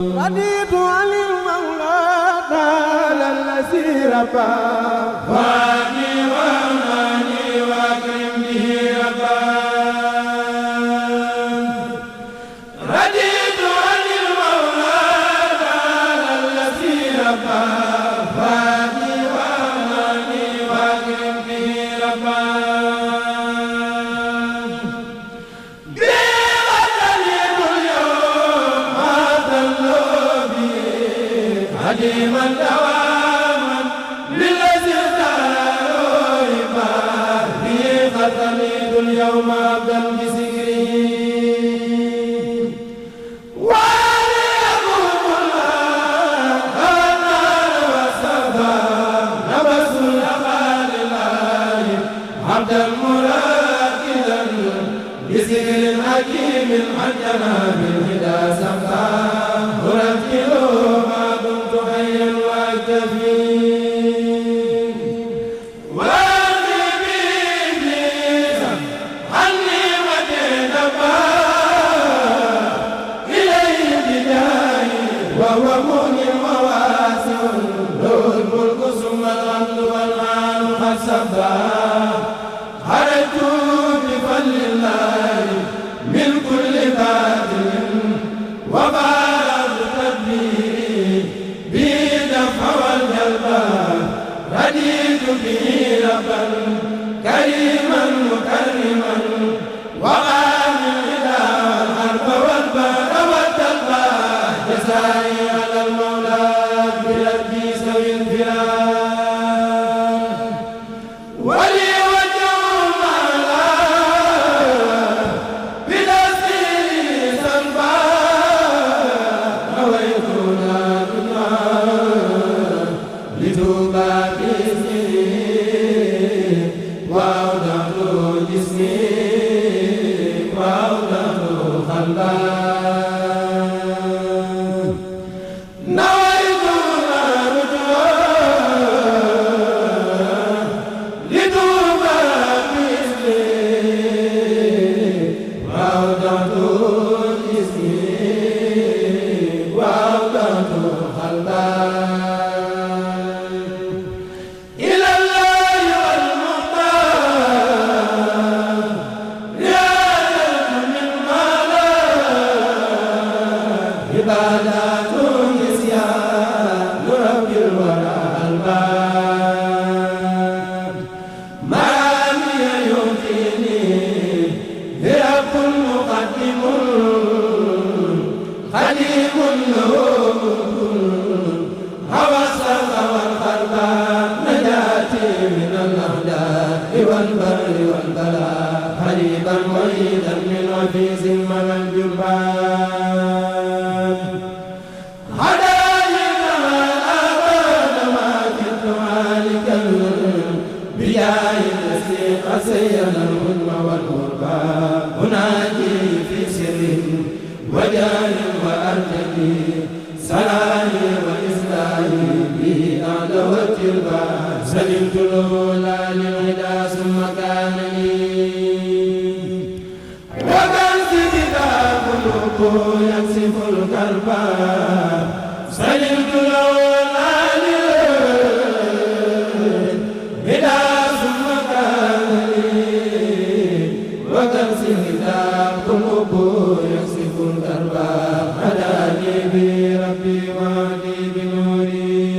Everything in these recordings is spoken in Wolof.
رضيت عن المولى تعالى الذي ربى واني واناني واكرم به ربا رضيت عن المولى تعالى الذي ربى واني واناني واكرم به ربا قديما دواما للذي اختاره به قد تميد اليوم عبدا بذكره وعليكم الله النار والصفا نبس الأخال الله عبدا مراكدا بذكر حكيم عن جناب الهدى سفا ورتلوا وهو مغني وواسع له الملك ثم الحمد والمال قد سبا خرجت بفضل الله من كل باطل وبارك تدبيري به دفع والجلب رضيت به ربا كريما مكرما وغاني الهدى والحرب والبر والتلبى جزائي على المولى بربي سوي الفرار ولي وجه المولى بتسخير سنبا نويتنا بالنار لتوبى باسمي وأودعت جسمي وأودعت قلبي عبادات نسيان رب الورى الباب مرامي يمكنني رب مقدم خليم له هوى السرق والقلب نجاتي من الأعداء والبر والبلاء قريبا وعيدا من وفيز من الجبال سيد الهدم والغربى أناجي في سر وجار وأرتدي سلامي وإسلامي به أعلى والتربى سلمت الأولى للهدى ثم كان لي وكنت كتاب قلوب يكسف الكربى سلمت الأولى للهدى كتاب قلوب يكسف الكربى هداني بربي وهدي بنوري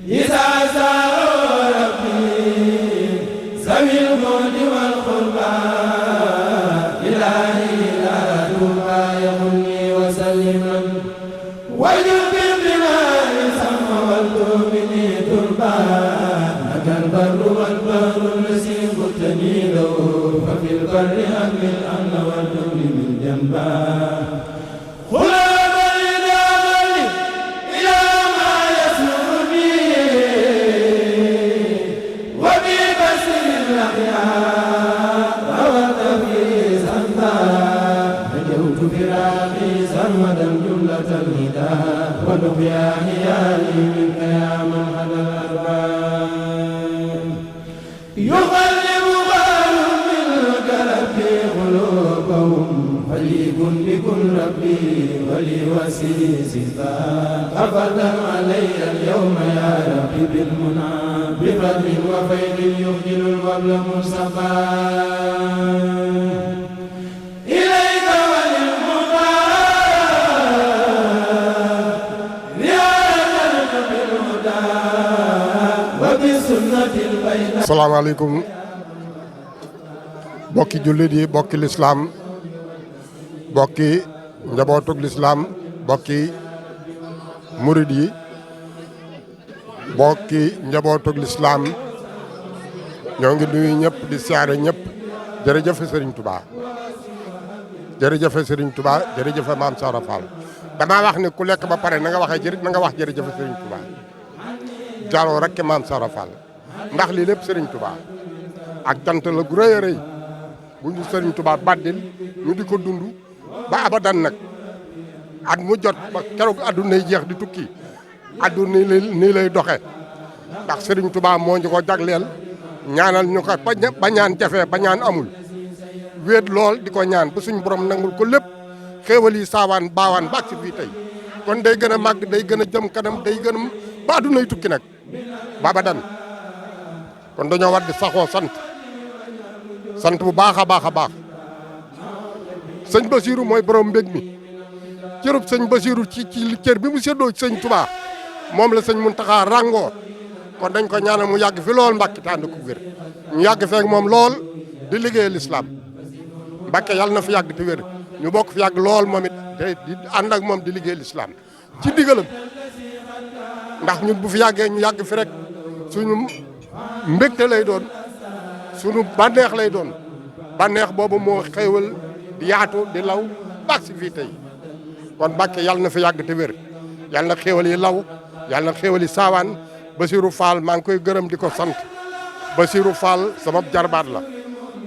إذا سار ربي سوي البعد والقربى إلهي لا توبى يغني وسلما ويجب بنار سما والتوبني تربى لك البر والبر الذي قلتني له ففي البر أمن الأمن والدول من جنبا خلاب الإدامة إلى ما يسرني وفي بسر الأخيار روت في سنبا نجوت فراقي سرمدا جملة الهدى ولقيا هيالي منك يا من هدى الأرباب يغلب بال منك ربي قلوبهم فليكن بكن ربي ولي وسيس تفضل علي اليوم يا ربي بالمنى بفضل وفيض يخجل الوبل مصطفى إليك وللمختار زيارة بالهدى وبسنة البيضاء. السلام عليكم bokki jullit yi bokki lislaam bokki njabootug lislaam bokki murid yi bokki njabootug lislaam ñoo ngi nuyu ñëpp di siyaare ñëpp jërëjëf Serigne Touba jërëjëf Serigne Touba jërëjëf Maam Sara Fall damaa wax ni ku lekk ba pare na nga waxee na nga wax jërëjëf Serigne Touba jaaroo rek Maam Sara Fall ndax lii lépp Serigne Touba ak cant la gu rëy a rëy bu ñu Serigne Touba baddil ñu di ko dund ba abadan nag at mu jot ba keroog adduna yi jeex di tukki adduna nii lay doxe ndax Serigne Touba moo ñu ko jagleel ñaanal ñu ko ba ñaan jafe ba ñaan amul wéet lool di ko ñaan ba suñu borom nangul ko lépp xéewal yi saawaan baawaan ba ak si fii tey kon day gën a màgg day gën a jëm kanam day gën a ba adduna yi tukki nag ba abadan kon dañoo war di saxoo sant bu baax a baax a baax sëñ Basiiru mooy borom mbég mi cërub sëñ Basiiru ci cër bi mu séddoo ci sëñ Touba moom la sëñ Muntaxa ràngoo kon dañ ko ñaanal mu yàgg fi lool Mbàkke tànd ko wér ñu yàgg feek moom lool di liggéey lislaam Mbàkke yàlla na fi yàgg te wér ñu bokk fi yàgg lool moom it te di ànd ak moom di liggéey lislaam ci digalam ndax ñun bu fi yàggee ñu yàgg fi rek suñu mbégte lay doon sunu bànneex lay doon bànneex boobu moo xéewal di yaatu di law baax si fii tey kon Mbàkke yàlla na fi yàgg te wér yàlla na xéewal yi law yàlla na xéewal yi saawaan Basiiru Fall maa ngi koy gërëm di ko sant Basiiru Fall sama jarbaat la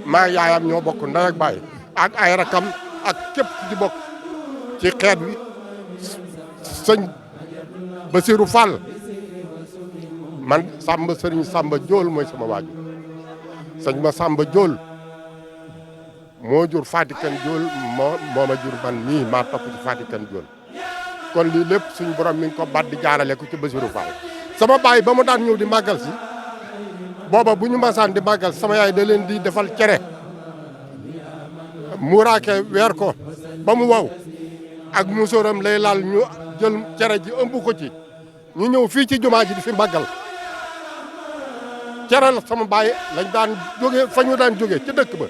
maa yaayam ñoo bokk ndey ak baay ak ay rakam ak képp di bokk ci xeet wi sëñ Basiiru Fall man sëriñ Samba Jool mooy sama waajur sëñ ma Samba Jool moo jur Fatikan Jool moo ma jur man nii maa topp ci Fatikan Jool kon lii lépp suñu borom mi ngi ko bat di jaarale ko ci Basiiru Fall sama baay ba mu daan ñëw di màggal si booba bu ñu masaan di màggal sama yaay da leen di defal cere muuraake weer ko ba mu waw ak musóoram lay laal ñu jël cere ji ëmb ko ci ñu ñëw fii ci jumaa ji di fi màggal cere la sama baay lañ daan jóge fa ñu daan jóge ci dëkk ba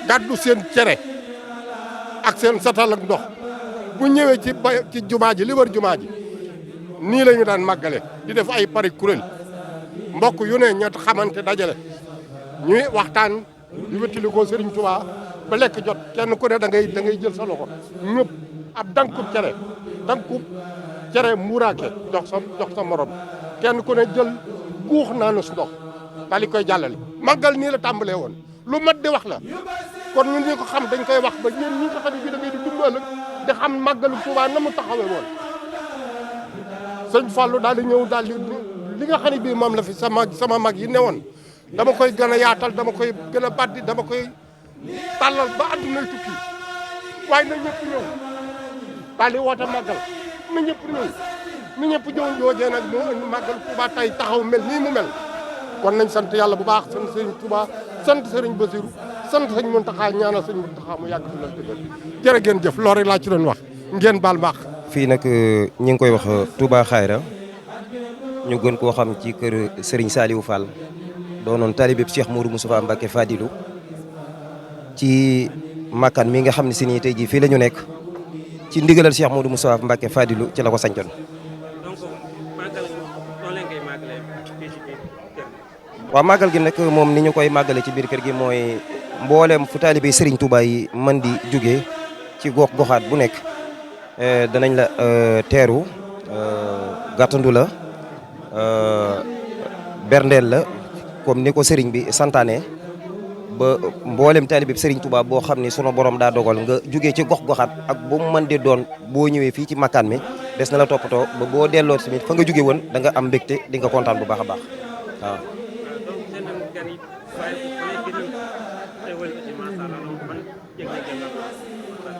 gàddu seen cere ak seen satal ak ndox bu ñëwee ci jumaa ji li wër jumaa ji nii la ñu daan màggale di def ay pari kuréel mbokk yu ne ñett xamante dajale ñuy waxtaan di wéttali ko Serigne Touba ba lekk jot kenn ku ne da ngay jël sa loxo ñëpp ab dankub cere muuraake jox sa morom kenn ku ne jël guux naanu su ndox daal di koy jàllale màggal nii la tàmbalee woon lu mat di wax la kon ñun ñi ko xam dañ koy wax ba ñeen ñi ko xam ne bii da ngay di dund ëllëg di xam màggalu Touba na mu taxawee woon sëñ Fallou daal di ñëw daal di li nga xam ne bii moom la fi sama mag yi newoon dama koy gën a yaatal dama koy gën a baddi dama koy tàllal ba addunay tukki waaye na ñëpp ñëw daal di woote màggal na ñëpp ñëw ni ñëpp ñëw joojee nag moo indi màggal Touba tey taxaw mel nii mu mel kon nañ sant yàlla bu baax sant Serigne Touba sant Serigne Basiru sant Sëñ Muntaxa ñaanal Sëñ Muntaxa mu yàgg fi lan tëgër jërë ngeen jëf loolu rek laa ci doon wax ngeen baal baax fii nag ñi ngi koy wax Touba Xayra ñu gën koo xam ci kër Serigne Saliou Fall doonoon talibé Cheikh Mourou Moustapha Mbacké Fadilou ci makkaan mi nga xam ne si nii tey jii fii la ñu nekk ci ndigalal Cheikh Mourou Moustapha Mbacké Fadilou ci la ko sañcoon. waaw màggal gi nag moom ni ñu koy màggale ci biir kër gi mooy mboolem fu taalibe Serigne Touba yi mën di jóge ci gox goxaat bu nekk danañ la teeru gàttandu la berndeel la comme ni ko Serigne bi santaane ba mboolem taalibe Serigne Touba boo xam ni sunu borom daa dogal nga jóge ci gox goxaat ak bu mu mën di doon boo ñëwee fii ci makkaan mi des na la toppatoo ba boo delloo tamit fa nga jóge woon da nga am mbégte di nga kontaan bu baax a baax waaw.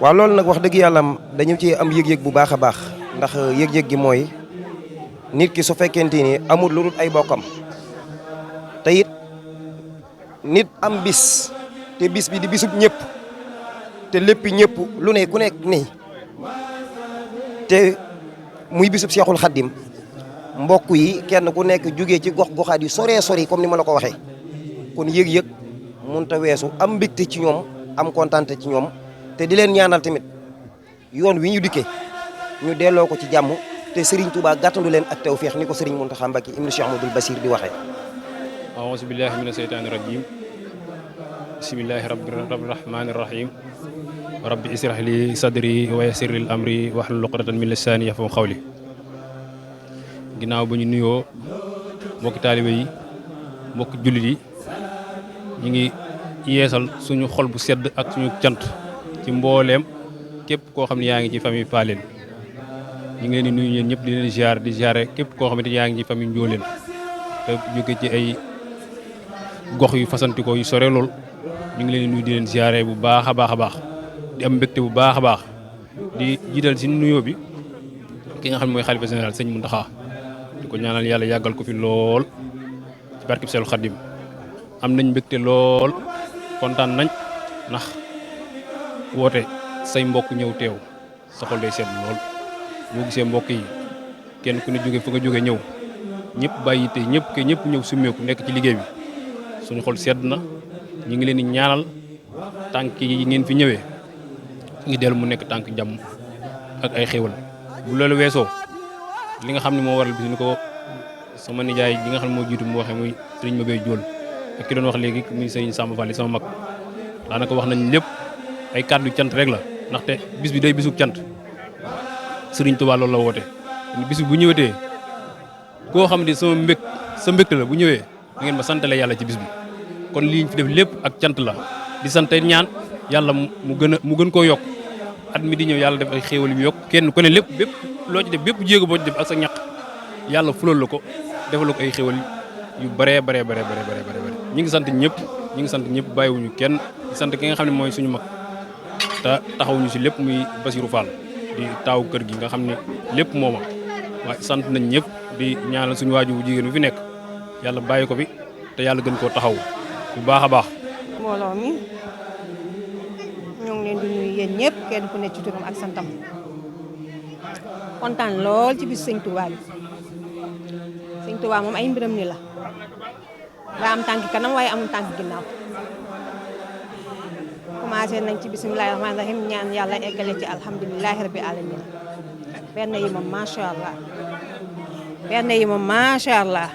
waaw loolu nag wax dëgg yàlla dañu ci am yëg-yëg bu baax a baax ndax yëg-yëg gi mooy nit ki su fekkente ni amul lu dul ay bokkam te it nit am bis te bis bi di bisub ñëpp te lépp ñëpp lu ne ku nekk nii te muy bisub Seexul Xaddim mbokk yi kenn ku nekk jugee ci gox-goxaat yu soree sori comme ni ma la ko waxee kon yëg-yëg mënut a weesu am mbégte ci ñoom am kontaante ci ñoom te di leen ñaanal tamit yoon wi ñu dikkee ñu delloo ko ci jàmm te Serigne Touba gàttandu leen ak tawfeex ni ko Serigne Mountakha Mbacké ibnu Cheikh Ahmadoul Bassir di waxee. a'uuzu billahi mina shaytaani rajiim bismillahi rabbil rahmaani rahiim rabbi israh li sadri wa yassir li amri wahlul uqdatan min lisaani yafqahu qawli. ginnaaw ba ñu nuyoo mbokki taalibe yi mbokki jullit yi ñu ngi yeesal suñu xol bu sedd ak suñu cant ci mbooleem képp koo xam ne yaa ngi ci famille Paaleen ñu ngi leen di nuyu yéen ñëpp di leen ziar di ziare képp koo xamante yaa ngi ci famille Njóoleen te jóge ci ay gox yu fasantikoo yu sore lool ñu ngi leen di nuyu di leen ziare bu baax a baax a baax di am mbégte bu baax a baax di jiital si nuyoo bi ki nga xam ne mooy xalifa général sëñ Mountakha di ko ñaanal yàlla yàggal ko fi lool ci barkeb Seexul Xaddim am nañ mbégte lool kontaan nañ ndax woote say mbokk ñëw teew sa xol day sedd lool boo gisee mbokk yi kenn ku ne jóge fa nga jóge ñëw ñëpp bàyyi te ñëpp ñëw summeeku nekk ci liggéey bi suñu xol sedd na ñu ngi leen di ñaanal tànk yi ngeen fi ñëwee ngi dellu mu nekk tànk jàmm ak ay xéwal bu loolu weesoo li nga xam ne moo waral bis ni ko sama nijaay ji nga xam ne moo jiitu mu waxee muy sëriñ Mabey Jool ak ki doon wax léegi muy sëriñ Samba Fall sama mag daanaka wax nañ lépp ay kàddu cant rek la ndaxte bis bi day bisub cant sëriñ Tuubaa loolu la woote bis bi bu ñëwetee koo xam ne sa mbégte la bu ñëwee da ngeen ma santale yàlla ci bis bi kon lii fi def lépp ak cant la di sant ñaan yàlla mu gën koo yokk at mi di ñëw yàlla def ay xéewal yu yokk kenn ku ne lépp bépp loo ci def bépp jéego boo ci def ak sa ñaq yàlla fulal la ko defal la ko ay xéewal yu bare ñi ngi sant ñëpp bàyyiwuñu kenn di sant ki nga xam ne mooy suñu mag te taxawuñu si lépp muy Basirou Fall di taawu kër gi nga xam ne lépp mooma waaye sant nañ ñëpp di ñaanal suñu waaju bu jigéen bu fi nekk yàlla bàyyi ko fi te yàlla gën koo taxaw bu baax a baax. mbooloo mi ñoo ngi leen di nuyu yéen ñëpp kenn ku nekk ci turam ak santam kontaan lool ci bis sëñ Touba bi sëñ Touba moom ay mbiram ni la daa am tànk kanam waaye amul tànk ginnaaw commencé nañ ci bisimilahi rahmaani rahim ñaan yàlla eggale ci alhamdulilahi rabbi alamin benn yi moom macha allah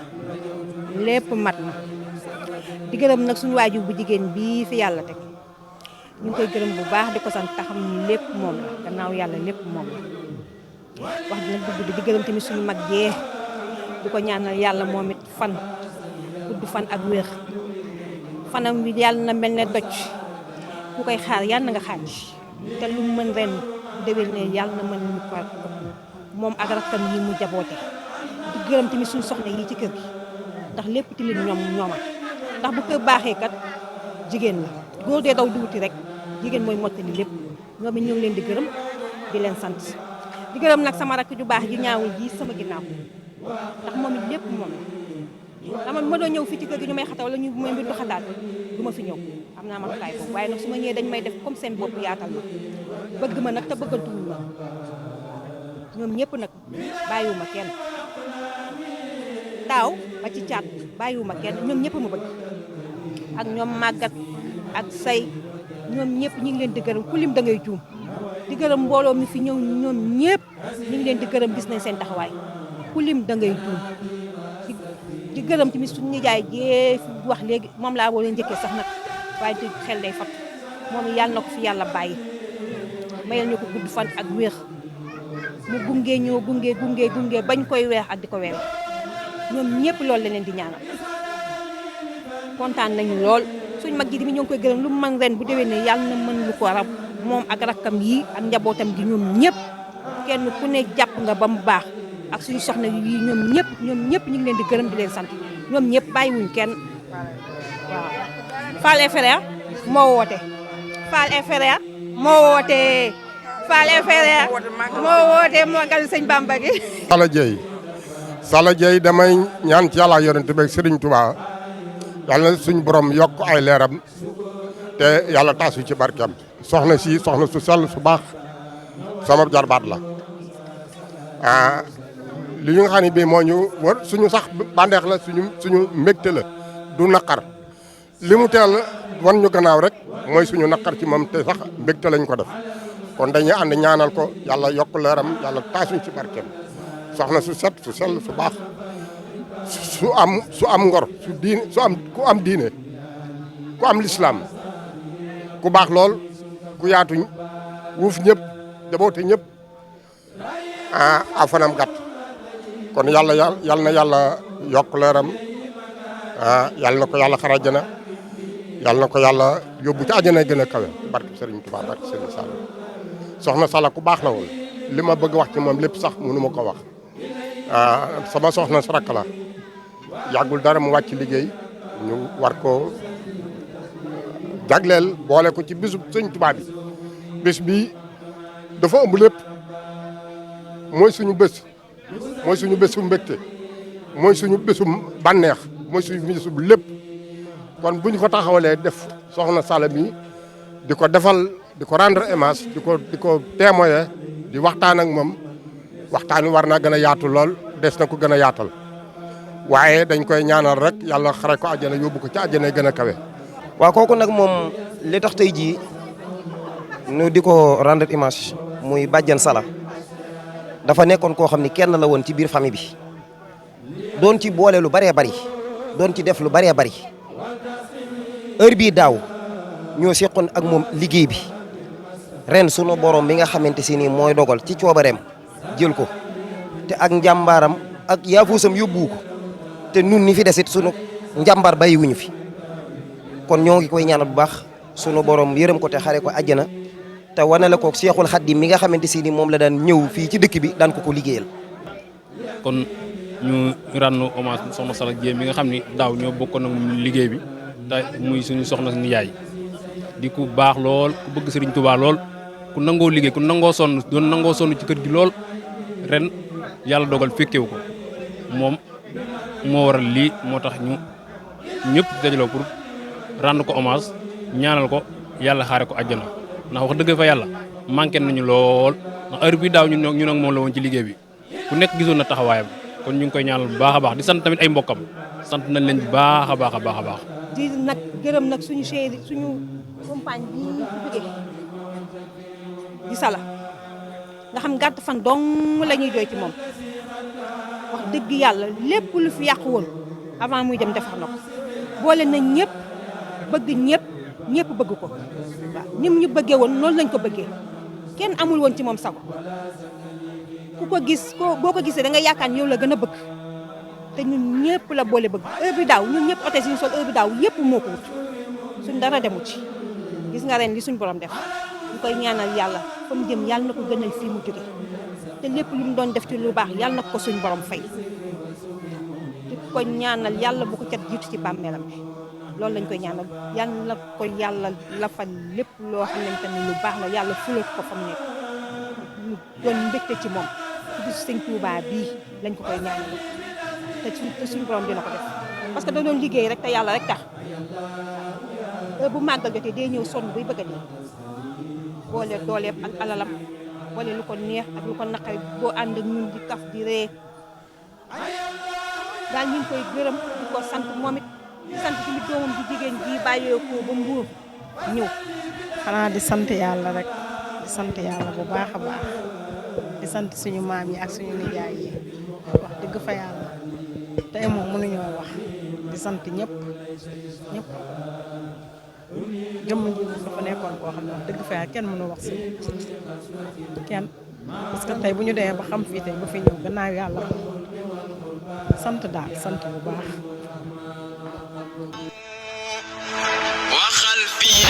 lépp mat na di gërëm nag suñu waajur bu jigéen bii fi yàlla teg ñu ngi koy gërëm bu baax di ko sant taxam ni lépp moom la gannaaw yàlla lépp moom la wax dina dugg di gërëm tamit suñu mag jee di ko ñaanal yàlla moom it gudd fan ak wér fanam wi yàlla na mel ne doj ku koy xaar yàlla na nga xaaj te lu mën ren déwén ne yàlla na mën ñu ko moom ak rakkam yi mu jaboote di gërëm tamit suñu soxna yi ci kër gi ndax lépp tamit ñooma ndax bu kër baaxee kat jigéen la góor dee daw di wuti rek jigéen mooy mottali lépp ñoom it ñoo ngi leen di gërëm di leen sant di gërëm nag sama rakk ju baax ji ñaawul ji sama ginnaaw ndax moom it lépp moom la dama ma doon ñëw fii ci kër gi ñu may xataw wala ñu may mbir du xataat du ma fi ñëw am naa matukaay boobu waaye nag su ma ñëwee dañ may def comme seen bopp yaatal ma bëgg ma nag te bëggantuwuñ ma ñoom ñëpp nag bàyyiwuma kenn taaw ba ci caat bàyyiwuma kenn ñoom ñëpp ma bëgg ak ñoom màggat ak say ñoom ñëpp ñu ngi leen di gërëm ku lim da ngay juum di gërëm mbooloo mi fi ñëw ñoom ñëpp ñu ngi leen di gërëm gis nañ seen taxawaay ku lim da ngay juum di gërëm tamit suñu nijaay jee wax léegi moom laa woo leen njëkkee sax nag waaye di xel day fat moom yàlla na ko fi yàlla bàyyi mayal ñu ko gudd fan ak wéex mu gunge ñoo gunge bañ koy weex ak di ko weex ñoom ñëpp loolu la leen di ñaanal kontaan nañu lool suñ mag ji di mi ñoo ngi koy gërëm lu mu man ren bu déwee ne yàlla na mën lu ko rab moom ak rakkam yi ak njabootam gi ñoom ñëpp kenn ku ne jàpp nga ba mu baax ak suñu soxna yi ñoom ñëpp ñu ngi leen di gërëm di leen sant ñoom ñëpp bàyyiwuñ kenn waaw Fall et Frères moo woote Fall et Frères moo woote Fall Frère moo woote Magal Sëñ Bamba gi. Sala Dieye damay ñaan ci yàlla yonent bi Serigne Touba yàlla na suñu borom yokk ay leeram te yàlla taasu ci barkeem soxna su sell su baax sama jarbaat la li ñu nga xam ne bii moo ñu war suñu sax bànneex la suñu mbégte la du naqar li mu teel wan ñu gannaaw rek mooy suñu naqar ci moom te sax mbégte lañ ko def kon dañuy ànd ñaanal ko yàlla yokk leeram yàlla taasuñ ci barkeem soxna su set su sell su baax su am ngor ku am diine ku am lislaam ku baax lool ku yaatuñ wuuf ñëpp jaboote ñëpp a fanam gàtt kon yàlla na yàlla yokk leeram yàlla na ko yàlla xara àjjana yàlla na ko yàlla yóbbu ci àjjana gën a kawe barke Serigne Touba barke Serigne Sall soxna Sala ku baax la woon li ma bëgg wax ci moom lépp sax mënu ma ko wax sama soxna sa rakk la yàggul dara mu wàcc liggéey ñu war ko jagleel boole ko ci bisu Sëñ Touba bi bés bi dafa ëmb lépp mooy suñu bés mooy suñu bésu mbégte mooy suñu bésu bànneex mooy suñu bésu lépp kon bu ñu ko taxawalee def soxna Sala mi di ko defal di ko rendre hommage di ko témoigner di waxtaan ak moom waxtaan wi war naa gën a yaatu lool des na ko gën a yaatal waaye dañ koy ñaanal rek yàlla xare ko àjjana yóbbu ko ci àjjana gën a kawe. waaw kooku nag moom li tax tey jii nu di ko rendre hommage muy bàjjan Sala dafa nekkoon koo xam ni kenn la woon ci biir famille bi doon ci boole lu bëree bëri doon ci def lu bëree bëri heure bii daaw ñoo seqoon ak moom liggéey bi ren sunu borom bi nga xamante si nii mooy dogal ci coobareem jël ko te ak njàmbaaram ak yaafuusam yóbbu ko te nun ni fi desit sunu njàmbaar bàyyiwuñu fi kon ñoo ngi koy ñaanal bu baax sunu borom yërëm ko te xare ko àjjana te wane la ko Seexul Xaddim mi nga xamante si ni moom la daan ñëw fii ci dëkk bi daan ko liggéeyal. kon ñu rànnu hommage soxna Sala Dieye mi nga xam ni daaw ñoo bokkoon ak liggéey bi te muy suñu soxna ni yaay di ku baax lool ku bëgg Serigne Touba lool ku nangoo liggéey ku nangoo sonn doon nangoo sonn ci kër gi lool ren yàlla dogal fekkewu ko moom moo waral lii moo tax ñu ñëpp dajaloo pour rendre ko hommage ñaanal ko yàlla xaare ko àjjana ndax wax dëgg fa yàlla manqué nañu lool ndax heure bi daaw ñun ak moom la woon ci liggéey bi ku nekk gisoon na taxawaayam kon ñu ngi koy ñaanal bu baax a baax di sant tamit ay mbokkam sant nañ leen bu baax a baax a baax a baax. di nag gërëm nag suñu chéri suñu compagne bi fi jógee di Sala nga xam gàtt fan dong la ñuy jooy ci moom wax dëgg yàlla lépp lu fi yàqu woon avant muy dem defar na ko boole nañ ñëpp bëgg ñëpp bëgg ko waaw ñim ñu bëggee woon noonu lañ ko bëggee kenn amul woon ci moom sago ku ko gis boo ko gisee da nga yaakaar yow la gën a bëgg te ñun ñëpp la boole bëgg heure bi daaw ñun ñëpp ote suñu sol heure bi daaw yëpp moo ko wut suñ dara demu ci gis nga ren li suñ borom def ñu koy ñaanal yàlla fa mu jëm yàlla na ko gënal fii mu jóge te lépp lu mu doon def ci lu baax yàlla na ko suñ borom fay di ko ñaanal yàlla bu ko cat jiitu ci bàmmeelam bi loolu lañ koy ñaanal yàlla na ko yàlla lafal lépp loo xamante ne lu baax la yàlla fulal ko fa mu nekk ñu doon mbégte ci moom ci bisu Sëñ Tuubaa bii lañ ko koy ñaanal te suñu borom dina ko def parce que da doon liggéey rek te yàlla rek tax bu màggal jotee day ñëw sonn buy bëgg a dee boole dooleem ak alalam boole lu ko neex ak lu ko naqari boo ànd ak ñun di kaf di ree daal ñu ngi koy gërëm di ko sant moom it di sant tamit doomam di jigéen ji bàyyeekoo ba Mbuur ñëw. xanaa di sant yàlla rek di sant yàlla bu baax a baax di sant suñu maam yi ak suñu nijaay yi wax dëgg fa yàlla tey moom mënuñoo wax di sant ñëpp jëmm ji moom dafa nekkoon koo xam ne wax dëgg fa yàlla kenn mënu wax si kenn parce que tey bu ñu demee ba xam fii tey ba fi ñëw gannaaw yàlla sant daal sant bu baax. waxal fii